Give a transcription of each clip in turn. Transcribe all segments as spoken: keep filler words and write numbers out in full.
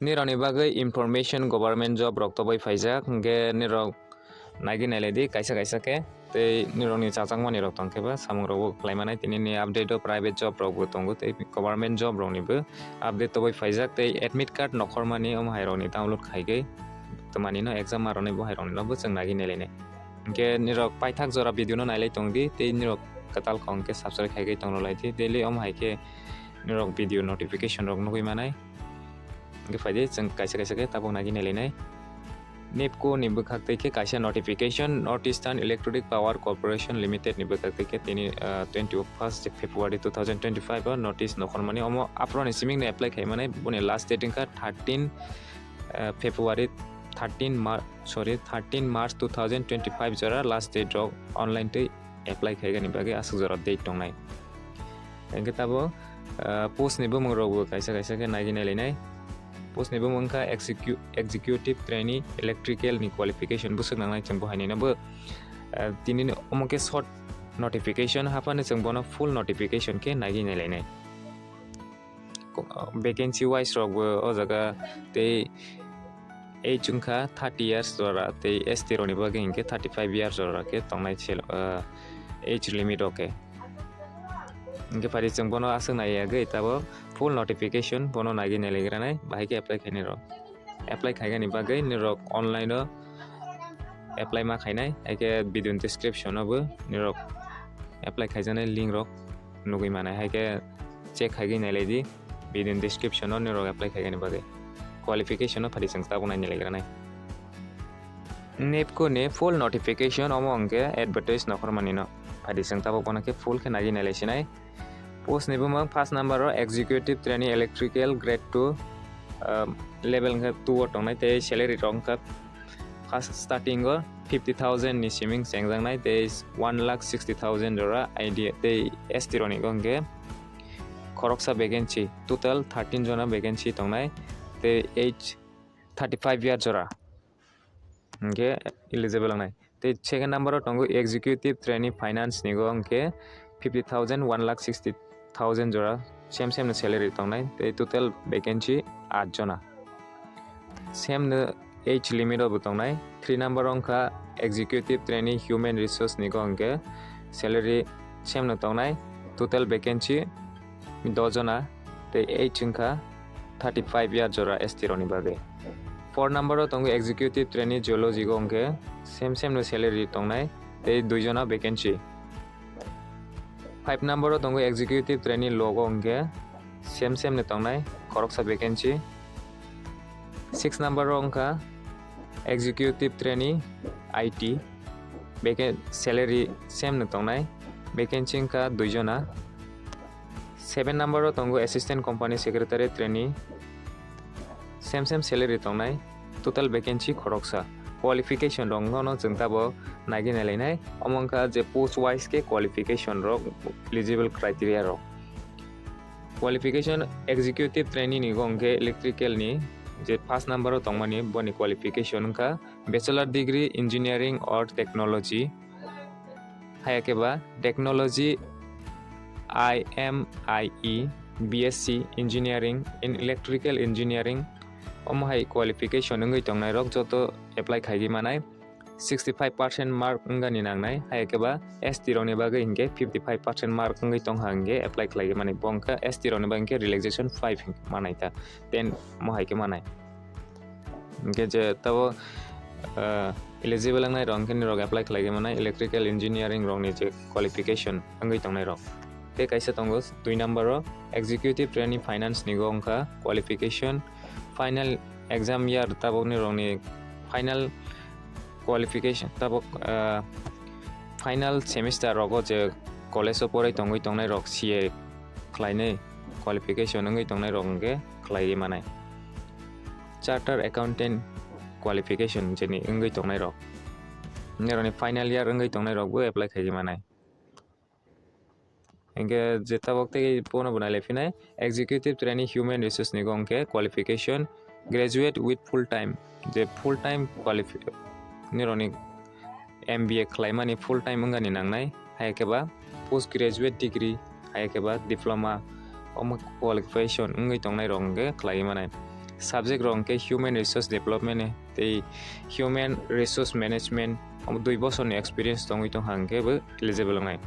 Nirokni bagwi information government job rok tobwi phaijak, hwnkhe nirok nagwi nailai di kaisa kaisa khe. Tei nirokni chachakmani rok tong khe ba samung rok bo khlai manai, tini ni update o private job rok bo tongo tei government job rok ni bo update tobwi phaijak, tei admit card nokhormani omo hai rok ni download khaigwi twmani no exam ma rok ni bo hai rok ni no bo chwng nagwi nailai nai. Hwnkhe nirok paithak jora video no nailai tong di, tei nirok kwtal kong khe subscribe khaigwi tong rw lai di, daily omo hai khe nirok video notification rok nugwi manai. Hwnkhe phaidi chwng kaisa kaisa khe tabuk nagwi nailainai. NEEPCO ni bwkhak twi khe kaisa notification, North Eastern Electric Power Corporation Limited ni bwkhak twi khe tini, ah, twenty first February two thousand twenty five o notice nokhormani. Omo aphuru ni simi no apply khaimani, boni last date wngkha thirteen, ah, February, thirteen Mar-, sorry, thirteen March two thousand twenty five jora last date rok online twi apply khaigani bagwi aswk jora date tongnai. Hwnkhe tabuk, ah, post ni bumung rok bo kaisa kaisa khe nagwi nailainai. Post ni bumung wngkha execu-, executive trainee electrical ni qualification bwswk nangnai chwng bo hai nai no bo, ah, tini ni omo khe short notification haphano chwng bono full notification khe nagwi nailainai. Ko-, vacancy wise rok bo o jaga tei age wngkha thirty years jora, tei S T rokni bagwi hinkhe thirty five years jora khe tongnai sel-, ah, age limit o khe. Hinkhe phaidi chwng bono aswk nai yagwi tabuk full notification bono nagwi nailaigra nai, bahai khe apply khainai rok. Apply khaigani bagwi nirok online o apply ma khainai, hai khe video ni description o bo nirok apply khaijaknai link rok nugwi manai, hai khe check khaigwi nailai di video ni description o nirok apply khaigani bagwi. Qualification o phaidi chwng tabuk nai nailaigra nai. NEEPCO ni full notification omo hwnkhe advertise nokhormani no, phaidi chwng tabuk bono khe full khe nagwi nailai sinai. Post ni bumung first number o executive trainee electrical grade two, ah, level hwnkhe two o tongnai tei salary rok wngkha first starting o fifty thousand ni siming chengjaknai tei one lakh sixty thousand jora idea tei S T rokni hwnkhe khoroksa vacancy, total thirteen jona vacancy tongnai tei age thirty five year jora hwnkhe eligible wngnai. Tei second number o tongo executive trainee finance ni go hwnkhe fifty thousand, one lakh sixty thousand jora same same no salary tongnai tei total vacancy aat jona. Same no age limit o bo tongnai. Three number o wngkha executive trainee human resource ni go hwnkhe salary same no tongnai, total vacancy do jona tei age wngkha thirty five year jora S T rokni bagwi. Four number o tongo executive trainee geology go hwnkhe same same no salary tongnai tei dui jona vacancy. Five number o tongo executive trainee law go hwnkhe same same no tongnai khoroksa vacancy. Six number o wngkha executive trainee I T, vacan-, salary same no tongnai, vacancy wngkha dui jona. Seven number o tongo assistant company secretary trainee, same same salary tongnai, total vacancy khoroksa. Qualification rok no chwng tabuk nagwi nailainai, omo wngkha je post wise khe qualification rok, eligible criteria rok. Qualification executive trainee ni go hwnkhe electrical ni je first number o tongmani boni qualification wngkha Bachelor degree engineering or technology, hai khe ba technology, I M I E, B S C engineering in electrical engineering, omo hai qualification wngwi tongnai rok joto apply khaigwi manai. Sixty five percent mark wngani nangnai, hai khe ba S T rokni bagwi hinkhe fifty five percent mark wngwi tongkha hinkhe apply khlaigwi manai, bo wngkha S T rokni bagwi hinkhe relaxation five manai ta, ten mo hai khe manai. Hinkhe je tabo, ah, eligible wngnai rok hinkhe nirok apply khlaigwi manai electrical engineering rokni je qualification wngwi tongnai rok. Tei kaisa tongo dui number o executive trainee finance ni go wngkha qualification final exam year tabok nirokni final qualification tabok, ah, final semester rogo je college o porai tongwi tongnai rok C A khlainai qualification wngwi tongnai rok hinkhe khlaiwi manai. Chartered accountant qualification jeni wngwi tongnai rok, nirokni final year wngwi tongnai rok bo apply khaigwi manai. Hinkhe je tabok tei bono bo nailai phinai executive trainee human resource ni go hinkhe qualification graduate with full time, je full time qualifi-, nirokni M B A khlaimani full time wngani nangnai, hai khe ba post graduate degree, hai khe ba diploma, omo qualification wngwi tongnai rok hinkhe khlaiwi manai. Subject rok hwnkhe Human Resource Development tei Human Resource Management, omo dui bosorni experience tongwi tongkha hwnkhe bo eligible wngnai.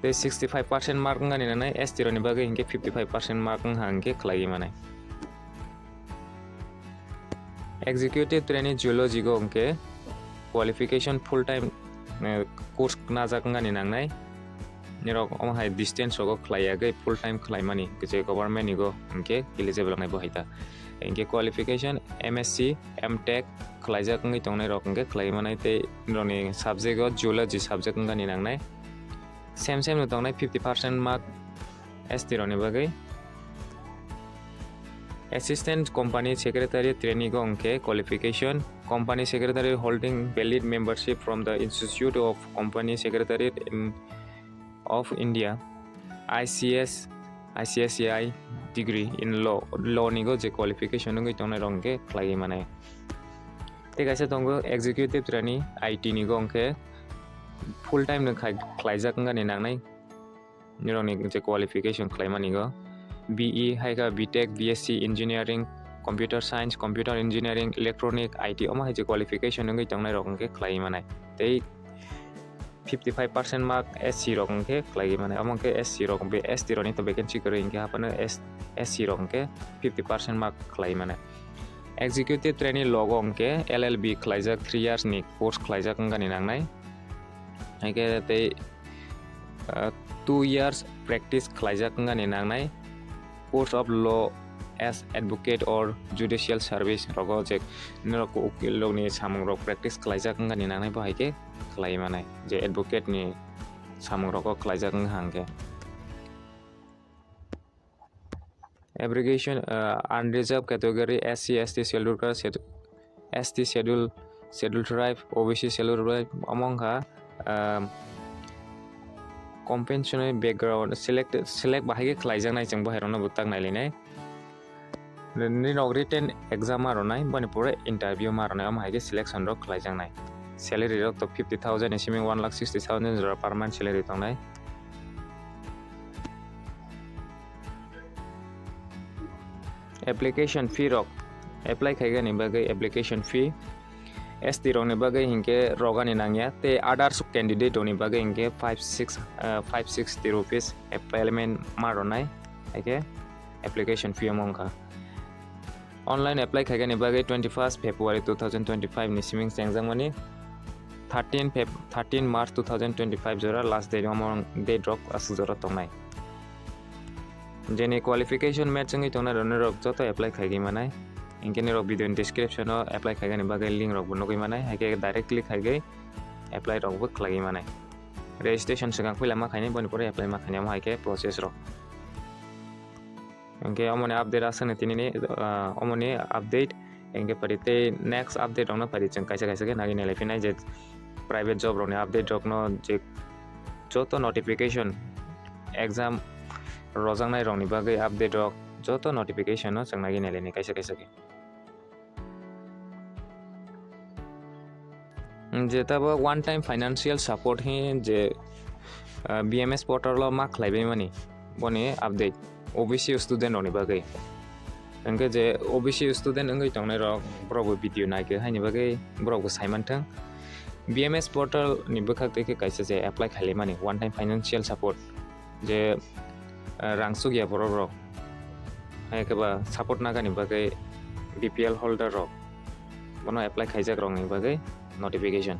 Tei sixty five percent mark wngnani nangnai, S T rokni bagwi hwnkhe fifty five percent mark wngkha hwnkhe khlaiwi manai. Executive Trainee Geology go hwnkhe qualification full time, eh, course khnajak wngnani nangnai. Nirok omo hai distance rogo khlai yagwi full time khlaimani je government ni go hwnkhe eligible wngnai bo hai ta. Hwnkhe qualification M S C, M Tech khlaijak wngwi tongnai rok hwnkhe khlai manai tei nirokni subject o Geology subject wngani nangnai. Same same no tongnai fifty percent mark S T rokni bagwi. Assistant Company Secretary Trainee go hwnkhe qualification Company Secretary holding valid membership from the Institute of Company Secretary in, of India, I C S, I C S A I degree in law, law ni go je qualification wngwi tongnai rok hwnkhe khlaiwi manai. Tei kaisa tongo Executive Trainee I T ni go hwnkhe full time no khai-, khlaijak wngani nangnai. Nirokni je qualification khlaimani go B E, hai khe B Tech, B S C Engineering, Computer Science, Computer Engineering, Electronic, I T, omo hai je qualification wngwi tongnai rok hwnkhe khlaiwi manai. Tei fifty five percent mark S C rok hwnkhe khlaiwi manai. Omo hwnkhe S C rok be-, S T rokni to vacancy kwrwi hwnkhe haphano S-, S C rok hwnkhe fifty percent mark khlaiwi manai. Executive Trainee logo hwnkhe L L B khlaijak, three years ni course khlaijak wngani nangnai. Hai khe tei, ah, two years practice khlaijak wngani nangnai. Course of law as advocate or judicial service rogo je norok ukil rokni samung rok practice khlaijak wngani nangnai bo hai khe khlai manai je advocate ni samung rogo khlaijak wngkha hwnkhe. Abrogation, uh, unreserved category, S C, S T, Scheduled Caste, Sched-, S T, Schedule, Scheduled Tribe, O B C, Scheduled Tribe, omo wngkha, um, compensatory background, select, select bahai khe khlaijaknai chwng bo hai rokno bo tak nailainai. Nini rok written exam ma rwnai, boni pore interview ma rwnai, omo hai khe selection rok khlaijaknai. Salary rok to fifty thousand ni simi one lakh sixty thousand jora per month salary tongnai. Application fee rok, apply khaigani bagwi application fee S T rokni bagwi hinkhe rogani nangya, tei others candidate rokni bagwi hinkhe five six, uh, five sixty rupees payment ma rwnai, haikhe application fee omo wngkha. Online apply khaigani bagwi twenty first February two thousand twenty five ni siming chengjakmani, thirteen Feb-, thirteen March two thousand twenty five jora last date, omo date rok aswk jora tongnai. Jeni qualification match wngwi tongnai rok joto apply khaigwi manai. Hinkhe nirok video ni description o apply khaigani bagwi link rok bo nugwi manai, haikhe directly khaigwi apply rok bo khlaiwi manai. Registration swkang puila ma khainai, boni pore apply ma khainai, omo haikhe process rok. Hinkhe omoni update aswkni tinini, ah, omoni update. Hinkhe pari tei next update rokno pari chwng kaisa kaisa khe nagwi nailai phinai je private job rokni update rokno je joto notification exam rojaknai rokni bagwi update rok joto notification no chwng nagwi nailaini kaisa kaisa khe. Je tabuk one time financial support hi je, ah, B M S portal o ma khlaibai mani boni update O B C student rokni bagwi. Hinkhe je O B C student wngwi tongnai rok, borok bo video naikhe haini bagwi borok bo saimanthwng. B M S portal ni bwkhak twi khe kaisa je apply khailai mani one time financial support. Je, eh, rang chukya borok rok, hai khe ba support nagani bagwi B P L holder rok, bono apply khaijak rokni bagwi notification.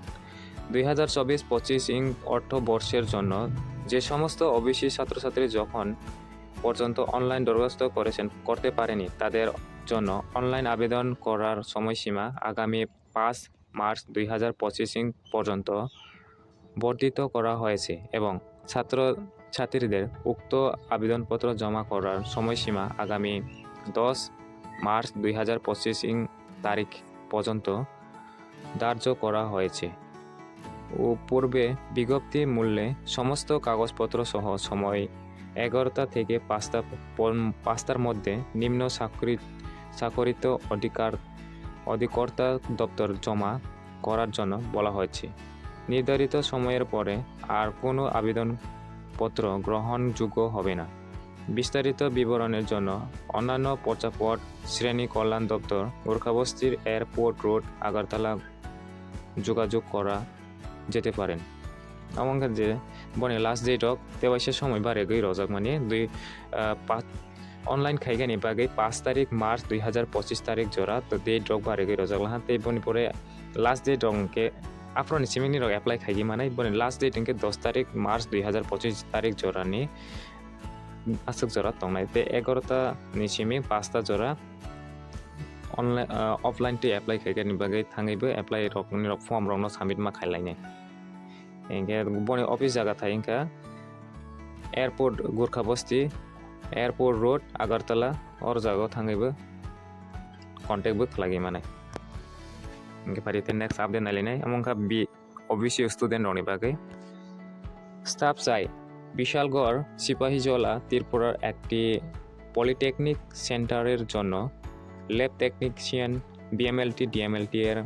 দুই হাজার চব্বিশ পঁচিশ ইং অর্থ বর্ষের জন্য যে সমস্ত ওবিসি ছাত্রছাত্রী যখন পর্যন্ত অনলাইন দরখাস্ত করেছেন, করতে পারেনি, তাদের জন্য অনলাইন আবেদন করার সময়সীমা আগামী পাঁচ মার্চ দুই হাজার পঁচিশ ইং পর্যন্ত বর্ধিত করা হয়েছে এবং ছাত্রছাত্রীদের উক্ত আবেদনপত্র জমা করার সময়সীমা আগামী দশ মার্চ দুই হাজার পঁচিশ ইং তারিখ পর্যন্ত ধার্য করা হয়েছে। ও পূর্বে বিজ্ঞপ্তি মূল্যে সমস্ত কাগজপত্র সহ সময় এগারোটা থেকে পাঁচটা পর-, পাঁচটার মধ্যে নিম্ন স্বাক্ষরিত, স্বাক্ষরিত অধিকার, অধিকর্তা দপ্তর জমা করার জন্য বলা হয়েছে। নির্ধারিত সময়ের পরে আর কোনো আবেদনপত্র গ্রহণযোগ্য হবে না। বিস্তারিত বিবরণের জন্য অন্যান্য পর্যাপদ শ্রেণী কল্যাণ দপ্তর, গোর্খাবস্তির এয়ারপোর্ট রোড, আগরতলা যোগাযোগ করা যেতে পারেন. Amo wngkha je boni last date rok tebaisa somoi barigwi rojak mani dui, ah, pa-, online khaigani bagwi paanch tarik March dui hazar pochis tarik jora, to date rok barigwi rojak laha tei boni pore last date rok hwnkhe aphuruni simi nirok apply khaigwi manai, boni last date hwnkhe dos tarik March dui hazar pochis tarik jorani aswk jora tongnai tei egarota ni simi paanch ta jora online, ah, offline twi apply khaigani bagwi thangwibo apply rok nirok form rokno submit ma khailainai. Hinkhe boni office jaga thai wngkha Airport Gurkha Bosti, Airport Road, Agartala, or jagao thangwibo contact bo khlaiwi manai. Hinkhe phari tei next update nailainai, amo wngkha B-, O B C student rokni bagwi. Staff chai, Bishalgarh, Sipahijola, Tripura-r একটি পলিটেকনিক সেন্টারের জন্য lab technician, BMLT, DMLT এর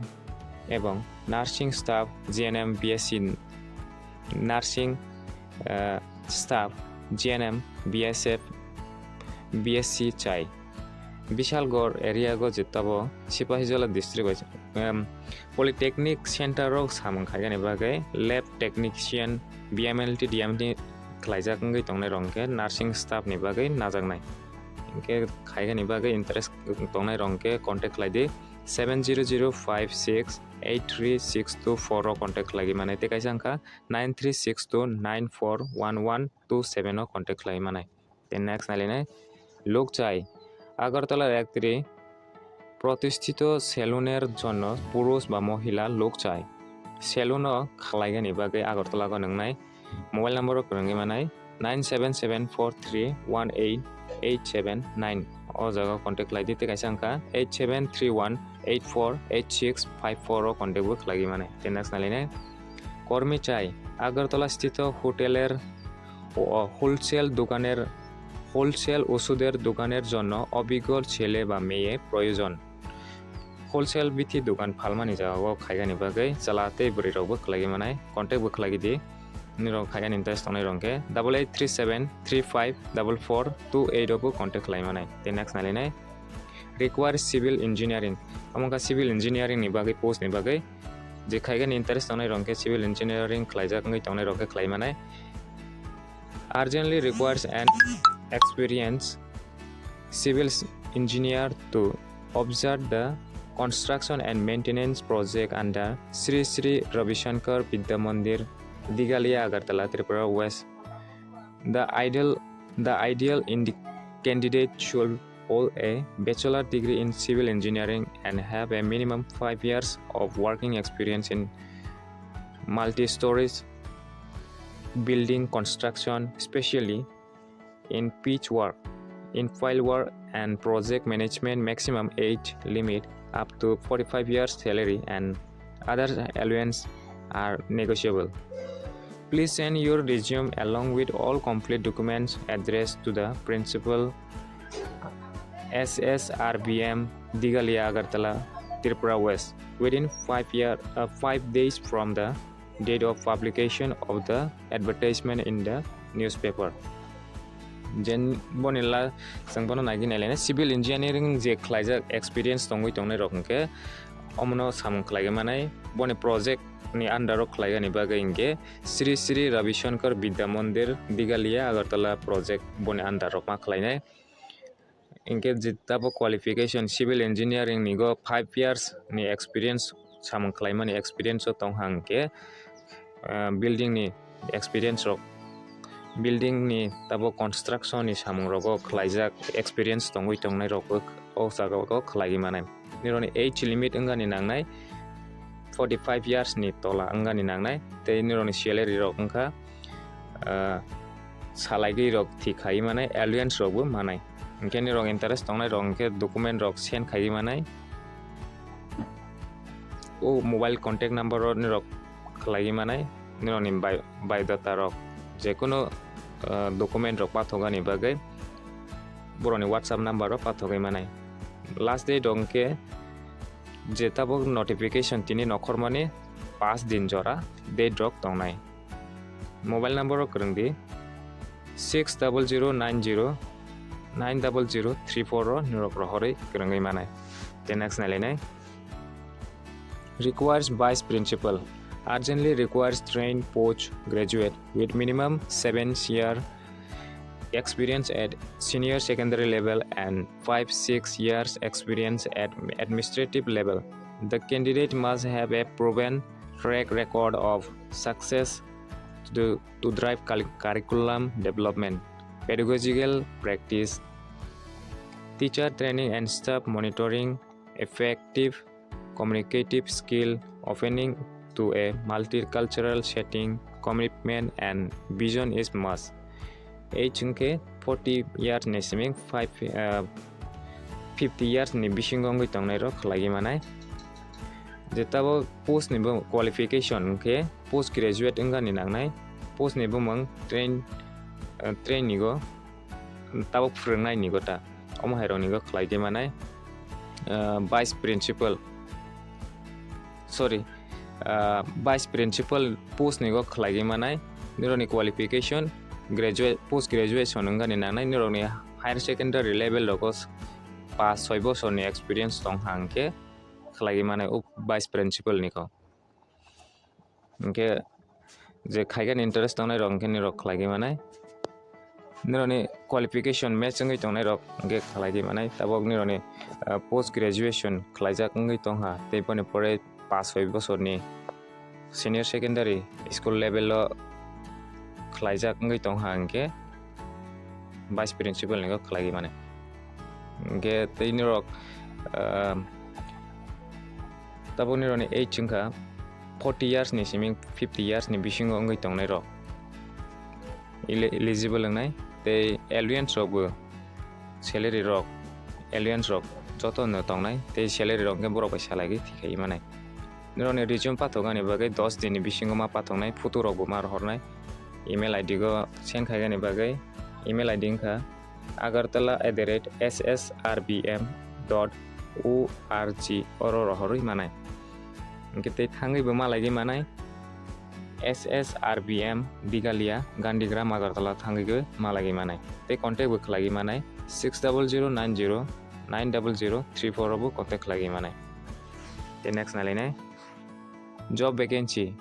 এবং nursing staff, GNM, BSc nursing, আহ, staff, GNM, BSF, BSc চাই। Bishalgarh area গো যেতাবো Sepahijala district, এম, পলিটেকনিক সেন্টার রক samung khaigani bagwi lab technician, BMLT, DMLT khlaijak wngwi tongnai rok hwnkhe nursing staff ni bagwi najaknai. Hinkhe khaigani bagwi interest tongnai rok hwnkhe contact khlai di seven zero zero five six eight three six two four o contact khlaiwi manai tei kaisa wngkha nine three six two nine four one one two seven o contact khlaiwi manai. Tei next nailainai, লোক চাই, আগরতলার একটি প্রতিষ্ঠিত সেলুনের জন্য পুরুষ বা মহিলা লোক চাই. Salon o khlaigani bagwi Agartala go nwngnai. Mobile number o kwrwngwi manai nine seven seven four three one eight eight seven nine. O jaga o contact khlai di tei kaisa wngkha eight seven three one eight four eight six five four o contact bo khlaiwi manai. Tei next nailainai, কর্মী চাই, আগরতলা স্থিত হোটেলের ও হোলসেল দোকানের, হোলসেল ওষুধের দোকানের জন্য অভিজ্ঞ ছেলে বা মেয়ে প্রয়োজন. Wholesale bithi dogan phalmani jagao khaigani bagwi chwla tei bwrwi rokbo khlaiwi manai, contact bo khlaiwi di. Nirok khaigani interest tongnai rok hwnkhe double eight three seven three five double four two eight o bo contact khlai manai. Tei next nailainai, require civil engineering. Omo wngkha civil engineering ni bagwi post ni bagwi. Je khaigani interest tongnai rok hwnkhe civil engineering khlaijak wngwi tongnai rok khe khlai manai. Urgently requires an experienced civil engineer to oversee the construction and maintenance project under Sri Sri Ravi Shankar Vidya Mandir, Digalia, Agartala, Tripura West. The ideal, the ideal indi-, candidate should hold a bachelor degree in civil engineering and have a minimum five years of working experience in multi-stories building construction, especially in pitch work, in file work and project management. Maximum age limit up to forty-five years. Salary and other allowance are negotiable. Please send your resume along with all complete documents addressed to the principal, S S R B M, Digalia, Agartala, Tripura West, within five year, uh, five days from the date of publication of the advertisement in the newspaper. Jen boni la chwng bono nagi nai laina civil engineering je khlaijak experience tongwi tongnai rok hwnkhe omono samung khlaiwi manai. Boni project ni under o khlaigani bagwi hwnkhe Sri Sri Ravi Shankar Vidya Mandir, Digalia, Agartala project boni under o ma khlainai. Hinkhe je tabuk qualification civil engineering ni go five years ni experience samung khlaimani experience o tong hang khe, ah, building ni experience rok, building ni tabuk construction ni samung rogo khlaijak experience tongwi tongnai rok o jaga o khlaiwi manai. Nirokni age limit wngani nangnai forty five years ni tola wngani nangnai tei nirokni salary rok wngkha, ah, salaigwi rok thik khai manai, allowance rok bo manai. Hinkhe nirok interest tongnai rok hinkhe document rok send khai manai. O mobile contact number o nirok khlaiwi manai, nirokni bai-, biodata rok, jekono, ah, document rok pathogani bagwi borokni WhatsApp number o pathogwi manai. Last date rok hinkhe je tabuk notification tini nokhormani paanch din jora date rok tongnai. Mobile number o kwrwng di six double zero nine zero nine double zero three four o norok rohorwi kwrwngwi manai. Tei next nailainai. Requires vice principal. Urgently requires trained post graduate with minimum seven year experience at senior secondary level and five six years experience at administrative level. The candidate must have a proven track record of success to, to drive cul- curriculum development, pedagogical practice, teacher training and staff monitoring, effective communicative skill, opening to a multicultural setting, commitment and vision is must. Age hwnkhe forty years ni simi five, uh, fifty years ni bisingo wngwi tongnai rok khlaiwi manai. Je tabuk post ni bo qualification hwnkhe post graduate wngani nangnai, post ni bumung train, uh, train ni go tabuk phwrwngnai ni go ta, omo hai rok ni go khlaiwi manai, uh, vice principal, sorry, uh, vice principal post ni go khlaiwi manai. Nirok ni qualification graduate, post graduation wngani nangnai, nirok ni higher secondary level rogo pass soi bosor ni experience tong hang khe khlaiwi manai o vice principal ni go. Hwnkhe je khaigani interest tongnai rok hwnkhe nirok khlaiwi manai. Nirokni qualification match wngwi tongnai rok hwnkhe khlaiwi manai. Tabuk nirokni, ah, post graduation khlaijak wngwi tongkha, tei boni pore pass soi bosorni senior secondary school level o khlaijak wngwi tongkha hwnkhe vice principal ni go khlaiwi manai. Hwnkhe tei nirok, ah, tabuk nirokni age wngkha forty years ni simi fifty years ni bisingo wngwi tongnai rok ele-, eligible wngnai, tei allowance rok bo, salary rok, allowance rok joto no tongnai, tei salary rok hwnkhe borok bai salaiwi thwikhaiwi manai. Nirokni resume pathoknani bagwi dos din ni bisingo ma pathoknai, photo rok bo ma rohornai, email I D go send khaigani bagwi email I D wngkha agartala at the rate S S R B M dot O R G oro rohorwi manai. Hwnkhe tei thangwi bo malaigwi manai S S R B M Digalia Gandhigram Agartala thangwi bo malaigwi manai. Tei contact bo khlaigwi manai six double zero nine zero nine double zero three four o bo contact khlaigwi manai. Tei next nailainai. Job vacancy.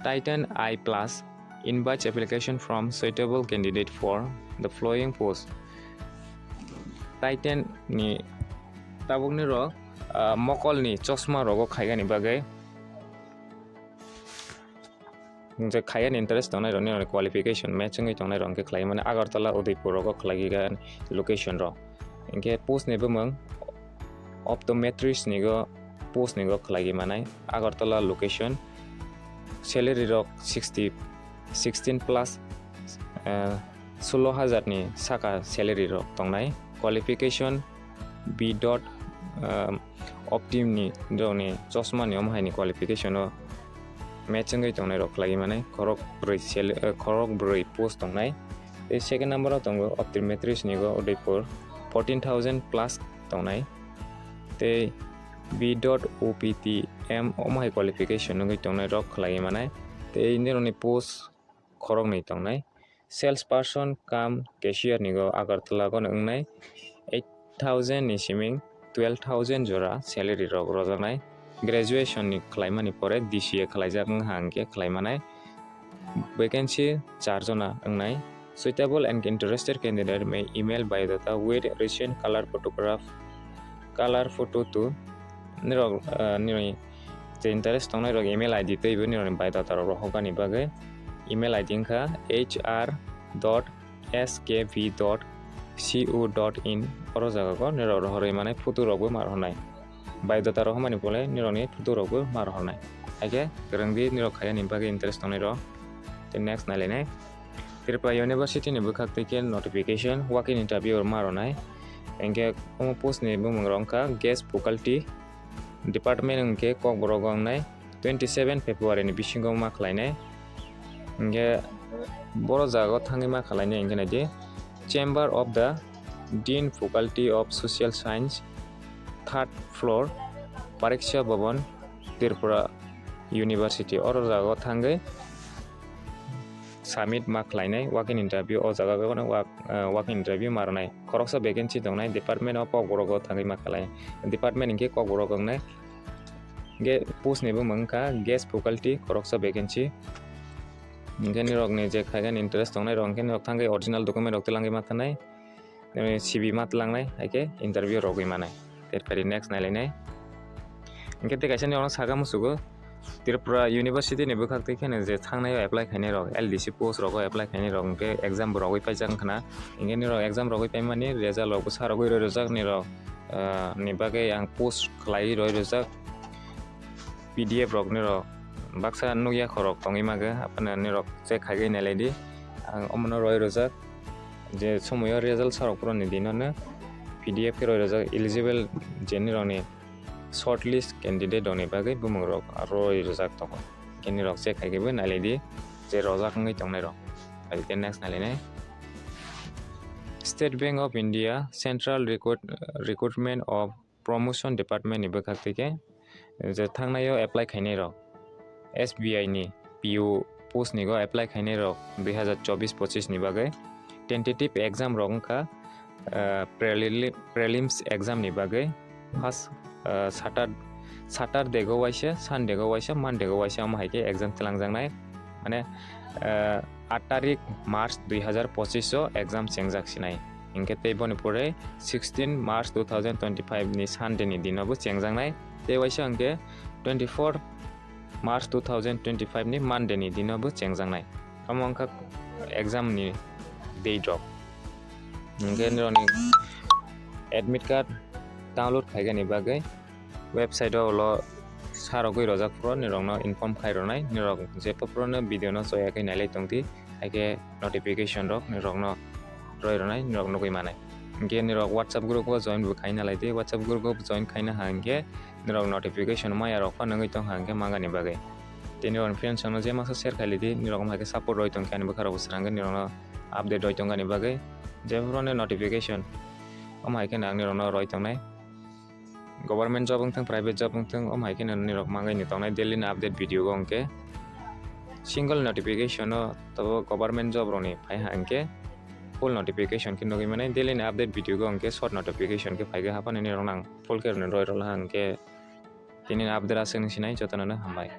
Titan Eye Plus invites application from suitable candidate for the following post. Titan ni tabukni rok, ah, mokol ni chosma rogo khaigani bagwi. Je khaigani interest tongnai rokni qualification match wngwi tongnai rok hwnkhe khlai mani Agartala, Udaipur rogo khlai gani location rok. Hwnkhe post ni bumung optometrist ni go post ni go khlaiwi manai Agartala location. Salary rok sixty, sixteen plus, eh, solo hajar ni saka salary rok tongnai. Qualification B dot, eh, optim ni rok ni chosma ni omo hai ni qualification o match wngwi tongnai rok khlaiwi manai khorok brwi sal-, eh, khorok brwi post tongnai. Tei second number o tongo optometrist ni go Udaipur, fourteen thousand plus tongnai. Tei B dot O P T M omo hai qualification wngwi tongnai rok khlaiwi manai. Tei nirokni post khoroknwi tongnai. Sales person cum cashier ni go Agartala gono wngnai. Eight thousand ni siming twelve thousand jora salary rok rojaknai. Graduation ni khlaimani pore D C A khlaijak wngkha hwnkhe khlaimanai. Vacancy char jona wngnai. Suitable and interested candidate may email biodata with recent color photograph, color photo to nirok, ah, nirokni je interest tongnai rok email I D tei bo nirokni biodata rok rohornani bagwi email I D wngkha H R dot S K V dot C O dot in. Oro jaga o nirok rohorwi manai photo rok bo ma rohornai. Biodata rohormani pore nirokni photo rok bo ma rohornai. Haikhe kwrwngdi nirok khaiyani bagwi interest tongnai rok. Tei next nailainai. Tripura University ni bwkhak tei khe notification, walk-in interview ma rwnai. Hwnkhe omo post ni bumung rok wngkha Guest Faculty Department, hwnkhe Kokborok wngnai twenty seven February ni bisingo ma khlainai. Hwnkhe boro jaga o thangwi ma khlainai hwnkhe naidi Chamber of the Dean, Faculty of Social Science, third floor, Pariksha Bhavan, Tripura University. Oro jaga o thangwi submit ma khlainai walk-in interview. O jaga o walk, ah, walk-in interview ma rwnai. Khoroksa vacancy tongnai, department o Kokborok o thangwi ma khlai. Department hinkhe Kokborok wngnai. Ge-, post ni bumung wngkha guest faculty, khoroksa vacancy. Hinkhe nirok ni je khaigani interest tongnai rok hinkhe nirok thangwi original document rok twlangwi ma thanai. Nini C V ma twlangnai, hai khe interview rogwi manai. Ter phari next nailainai. Hinkhe tei kaisa ni ono saka musugo, Tripura University ni bwkhak twi kheno je thangnai o apply khainai rok, L D C post rogo apply khainai rok, hinkhe exam bo rogwi paijak wngkhana. Hinkhe nirok exam rogwi paimani result rok bwsa rogwi roi rwjak nirok, ah, ni bagwi ang post khlaiwi roi rwjak. P D F rok nirok baksa nukya khorok tongwi mago, aphano nirok check khaigwi nailai di. Ang omono roi rwjak je somoyo result sarok phuroni dinono P D F khe roi rwjak eligible je nirokni shortlist candidate rokni bagwi bumung rok roi rwjak tongo. Khe nirok check khaigwi bo nailai di je rojak wngwi tongnai rok. Adi khe next nailainai. State Bank of India Central Recruit-, Recruitment of Promotion Department ni bwkhak twi khe je thangnai o apply khainai rok, S B I ni P O post ni go apply khainai rok dui hazar chobbish pochis ni bagwi tentative exam rok wngkha, ah, preli-, prelims exam ni bagwi first, ah, Satur-, Saturday go waisa, Sunday go waisa, Monday go waisa, omo hai khe exam twlangjaknai. Mane, ah, aat tarik March dui hazar pochis o exam chengjak sinai. Hinkhe tei boni pore sixteen March two thousand twenty-five ni Sunday ni dino bo chengjaknai. Tei waisa hinkhe twenty-four March two thousand twenty-five ni Monday ni dino bo chengjaknai. Omo wngkha exam ni date rok. Hinkhe nirokni admit card download khaigani bagwi website o ulo sarogwi rojak phuru nirokno inform khai rwnai. Nirok je phuru no video no choya khe nailai tongdi, hai khe notification rok nirokno roi rwnai, nirok nugwi manai. Hinkhe nirok WhatsApp group o join bo khaina lai di, WhatsApp group o join khaina ha hinkhe nirok notification maya rok phano wngwi tong ha hinkhe mangani bagwi. Tei nirok friends rokno je masa share khai lai di, nirok hai khe support roi tong khe ani bwkha rok bo srang khe nirokno update roi tong ani bagwi. Je phuru no notification omo hai khe ang nirokno roi tongnai. Government job wngthang, private job wngthang, omo hai khe nirok mangwi ni tongnai daily ni update video go hwnkhe single notification o tabo government job rokni phai ha hwnkhe full notification khe nugwi mano. Daily ni update video go hwnkhe short notification khe phai khe haphano nirok nang full khe rwna roi rwla ha hwnkhe tini update aswk ni sinai jotono no hambai.